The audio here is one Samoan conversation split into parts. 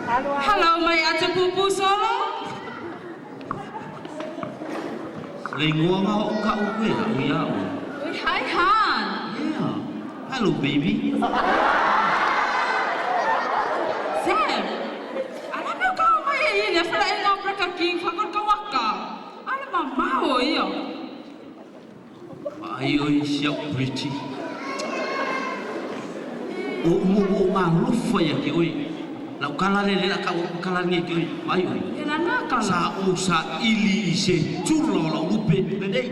Hello mai ate pupu solo. O le igoa nga o ka o koe au ia o. Oi, hi Han. Yeah. Hello baby. Sam. Ala me ka o mai e ia fala e ngā Burger King whakor ka waka. Ala ma mao ia. Ai oi si au pretty. O mo o malofa ia ke oi. Lau kala le le ka o kala nge ke oi. Ai oi. E la na kala. Sa o sa ili i se tula o lau lupe lenei.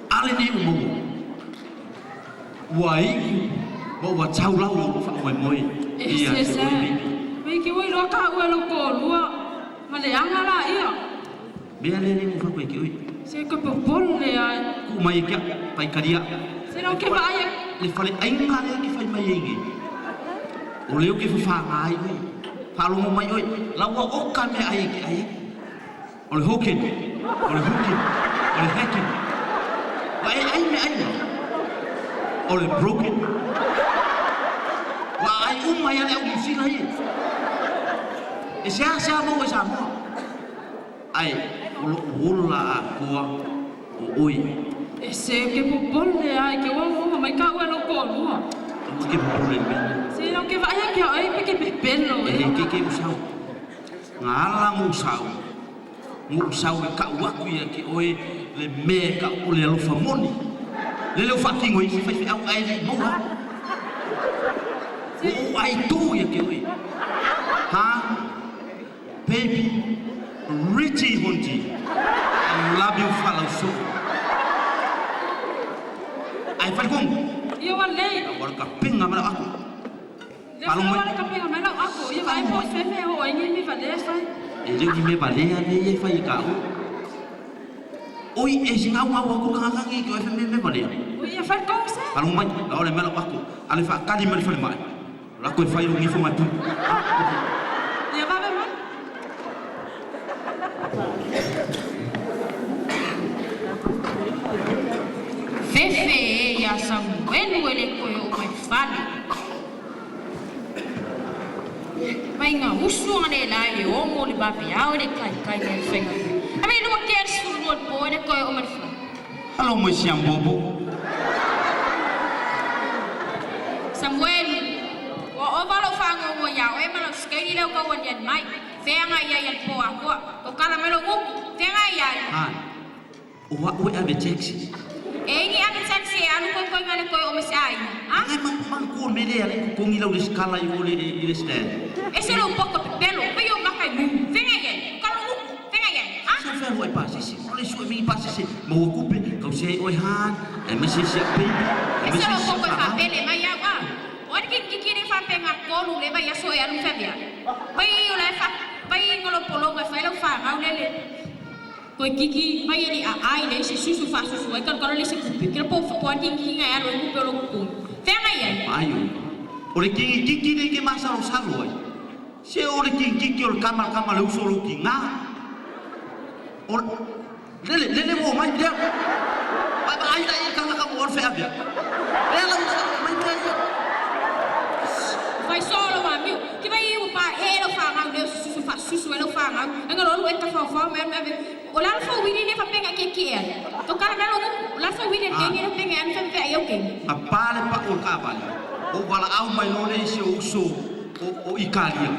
Ale nei o maua. Ua iu ma ua tau lau o faamoemoe E ia se te se. oi baby. Mai ke oi loa ka ua lo ko lua. Ma le anga la ia. Mea le le mo whakue ki oi. Se ko popole ai. Ku mai e kia, pai karia. Se lau ke vaai. Le fale ainga lea ke whai mai e nge. O leo ke whawhanga ai oi. Whalongo mai oi. Laua oka mea ai e ke ai. O le hoken. O le hukin. O le hekin. Wa e ai me ai ma. O le broken. Wa ai uma ia le au New Zealand ia. E sea sea mau e Samoa. Ai, o lou ola atoa o oe. E se ke popole ai ke ua ua mai ka ua lo ko lua. Aua ke popole i mea nei. Se lau ke vaai ke ai pe ke pepelo E le ke ke usau. Nga ala ngo usau. Ngo usau e kau aku ia ke oe le mea ka o le alofa moni. Le leo whaakingo i si whai whi au ai le maua. O ai tō ia ke oe. Ha? Baby, Richie Honji, I love you whalau so. Ai whare kongu. Ia wa lei. Wara ka pinga mara aku. Le whare wale ka pinga mara aku. Ia wa ai po whewhe o ai ngi mi valea whai. E reo ni me valea le ia whai e ka o. Oi e si ngau ngau aku ka ngangi ki o e me valea. Oi ia whare kongu se. Wharongo mai, la ole mara aku. Ale whaakari mara whare mai. Rako e whai rongi whangai pū. Ia wawe mai. Fefe e ia Samuelu e le koe o mai fale. Mai ngā usu anga le la e omo le vave ao le kai kai mai whainga. A me lua ke ar sfuru lua po e le koe o mai fale. Hello, mai siam bobo. Samuelu, ua ova lou faagogo iā oe ma lau sikeini lea ua kau aniani mai. Fea agai i ai a le pō atoa. Ua kala mai lou upu, fea agai i ai. Han, o a'u e ave taxi. E ini ave taxi e alu koikoi ma le koe o me se aiga, a? Ngai mang mang ko me le ale kongi lau le skala i o le i le stand. Ese lou poto pepelo, pei o maka i mu. Fea agai i ai. Ua kala lou upu, fea agai i ai, a? Sa fea lua i pasese, o le sue mingi pasese, maua kupe, kau se ai oe han, e me se sia baby, e me Ese se lou sia poto e whahau. faapele mai au, a? O ai le kikiki nei faapea tolu le vaiaso e alu fea Vai o la e fa vai ngolo polonga e fai lau whangau lele. Koe kiki vai e li a ai le se susu fa susu ai kalo kalo le se kupe. Kila po po ai kiki ngai alo e kupe o lo kuku. Fea ngai ai. Ai o. O le kingi kiki nei ke masalo salo ai. Se o le kingi kiki o le kama kama le uso lo ki ngā. O lele lele mo mai lea. Vai vai ai la i kanga ka mo fe avia. Lea la uso mai mea ia. Fai solo wa miu. Ki vai i pa e lo whangau le susu fa susu e lo whangau. Anga lo lu e ta whao whao me me o la fo wili le fa penga ke ki e. To kala me lo o la fo wili ke ngi le penga an fe fe ai o ke. A pale pa o ka vale. O wala au mai lo le se o uso o Ikalia.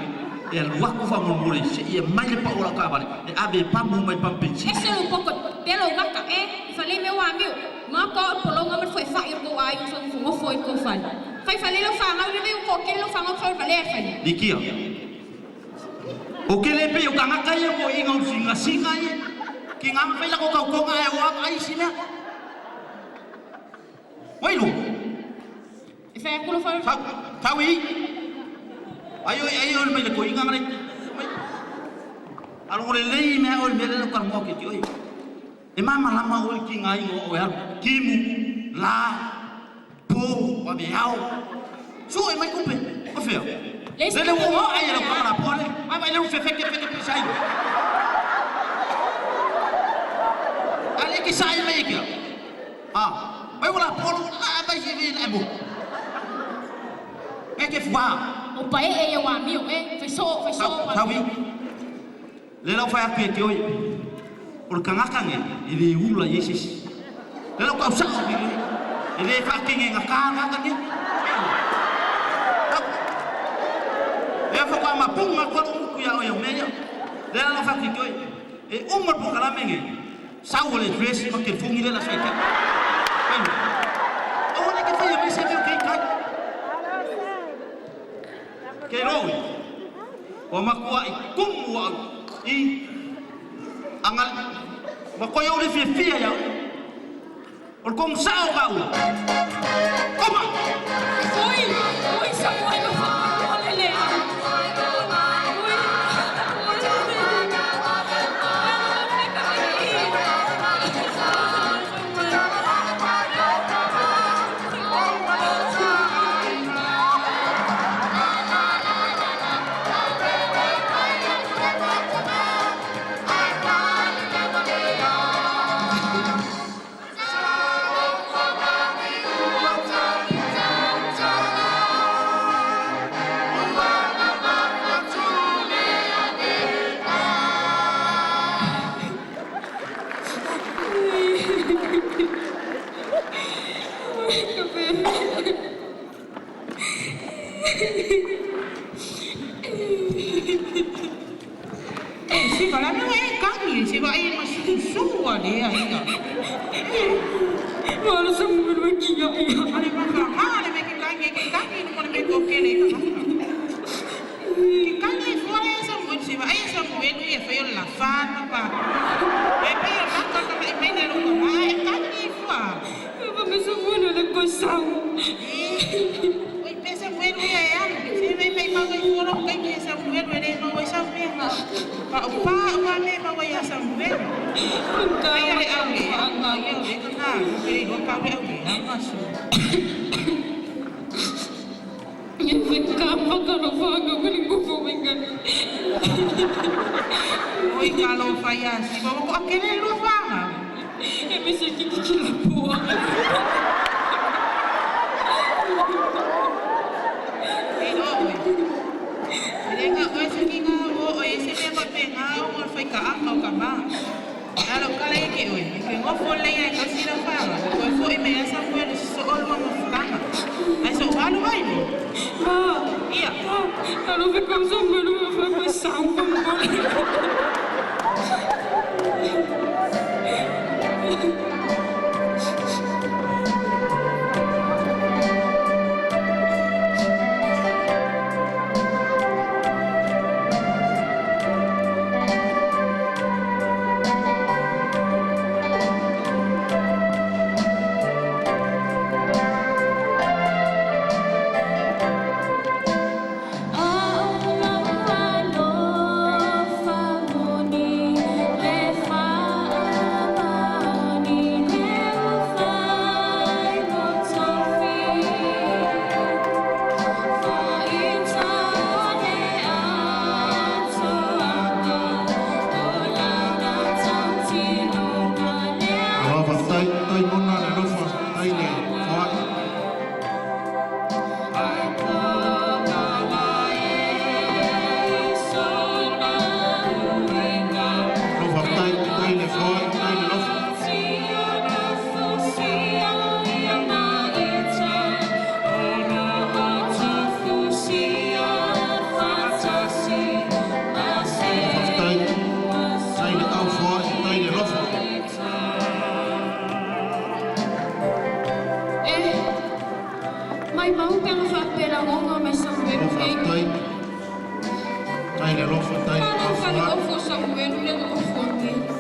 E alu aku fa mo mo le se ia mai le pa o la ka vale. E ave pa mo mai pampensi. Ese lo poko pelo maka e fa le me wa miu. Ma ko polonga ma foi fa i ko ai fo fo fo i ko fa. Fai fa le lo whangau le me ko ke lo whangau fa le fa. Likia. O ke le pe o kangaka ia ko inga o singa singa ia. Ki ngā whai lako kau konga e o ap ai sina. Wai lu. E whai aku lo whai. Tau, tau i. Ai oi ai oi mai le ko inga ngai. Mai. Alo le lei mea oi mea le ka mo ke ti oi. E mama lama oi ki ngā ingo o e alu. Kimu, la, po, wa me ao. Su e mai kupe. O fea. Le le wo ai le ka la po le. Mai mai le fe fe ke fe ke pe sai. Ale ke sai mai ke. Ah, mai wala po lo a mai se ve le mo. Ke ke fwa. O Pae e wa mio e fai so fai so. Sau le lau fai atu e te oi. O le kangaka nge e le ula i ese. Le lau kau sao ke e le whaakenge ngā kāngaka nge. E whakwa mapunga kwa umuku ia oi au mea. Le lau fai atu e te oi. E umar po kalame nge. Sau le dress ma ke fungi le la sai ke. O le ke fai me se me ke kai. Ke roi. O makua i kumu au i angal ma koe au le fia ia. O le kong sao ka ua. Oma! Oi, oi sa mo ai ma le le. Si va la me e kangi, si va e ma su su wa le ai ga. Ma lo so mo lo ki ya. Ale ma ka ha le me ke kangi ke kangi no me ko ke le ka. Ke kangi fo le sa mo si va e sa mo e e fa yo la fa pa pa. E pe yo la ka ka e me ne lo ko ma e kangi fo. Ma me so mo le ko sa. Oi pesa mo e ya. Si me me ma ko fo lo ka ke sa mo e le ma ko sa me ha. Pa pa wa me ma wa ya sa mo e. Ai le au le anga ia le ka na ke ro pa le au le anga su. Ye fe ka pa ka lo fa ka ko le ko fo me ka. Oi ka lo fa ya si ba ko akele lo fa nga. E me se ki ki la po. E no oi. Le nga oi se ki nga o oi se me ba pe nga o mo fa ka anga o ka ma. Alo ka le ke oi. Ke ngo fo le ya ka si la fa nga. Ko fo e me sa fo le so o lo mo fanga. Ai so wa lo ai mo. Ma Ia. Alo fe ka so mo lo fa ko sa mo mo. Mai mau pe nga fa pe la ngonga mai sa mo e. Tai le lofa, tai le Malo fa le au ofo sa mo e le ofo te.